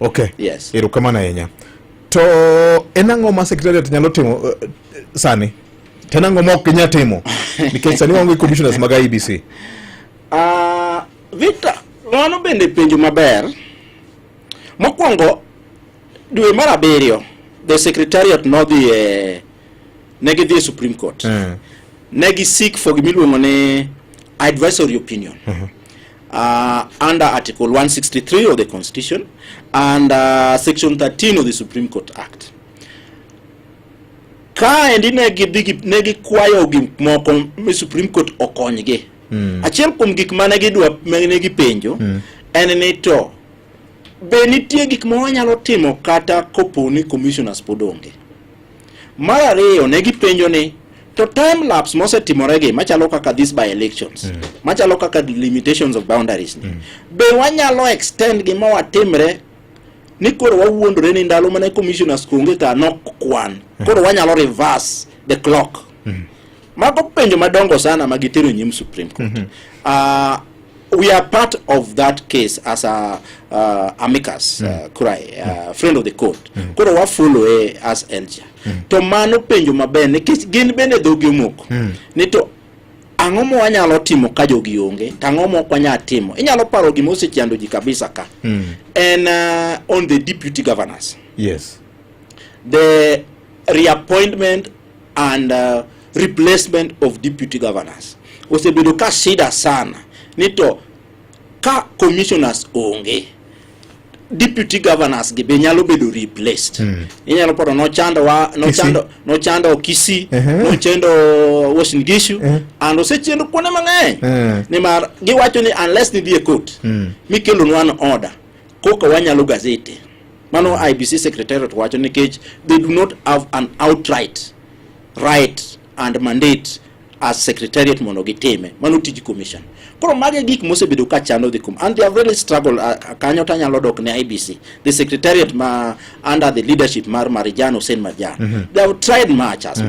Okay. Yes. Erokamano ahinya. To en ang'o ma secretariat nyalo timo sani? To en ang'o ma ok ginyal timo? Nikech sani waonge commissioners mag IEBC. Victor, mano bende penjo maber. Mokwongo, dwe mar abiriyo, the secretariat nodhi e, ne gidhi e Supreme Court. Ne gi seek for gimiluongo ni advisory opinion under Article 163 of the Constitution and Section 13 of the Supreme Court Act. Kaendi ne gidhi ne gikwayo gik moko mi Supreme Court okonygi. Achiel kuom gik mane gidwa mane gipenjo en ni to be nitie gik ma wanyalo timo kata kopo ni commissioners pod onge. Mar ariyo, ne gipenjo ni to time lapse mosetimore gi machalo kaka this by elections, machalo kaka limitations of boundaries ni, be wanyalo extend gi ma watimre ni koro wawuondore ni ndalo mane commissioners onge ka nok kwan, koro wanyalo reverse the clock? Mago penjo madongo sana ma gitero nyim Supreme Court. We are part of that case as a amicus curiae, friend of the court. Koro wa follow e as ELGIA. To mano penjo maber nikech gin bende dhogi omoko ni to ang'o ma wanyalo timo ka jogi onge, to ang'o ma ok wanyal timo. Inyalo paro gima osechando ji kabisa ka en on the deputy governors, the reappointment and replacement of deputy governors osebedo ka shida sana ni to ka commissioners onge, deputy governors gi be nyalo bedo replaced? Inyalo paro nochando wa nochando nochando Kisii, nochando Uasin Gishu and osechendo kuonde mang'eny, nimar giwacho ni unless nidhi e court mikelonwa an order koka wanyalo gazette. Mano IEBC secretariat wacho nikech they do not have an outright right and mandate as secretariat mondo gitime. Mano tij commission. Koro mago e gik mosebedo ka chando the com and they have really struggled. Kanyo tanyalo dok ne IEBC, the secretariat ma under the leadership mar Marijan Hussein Marjan. They have tried much as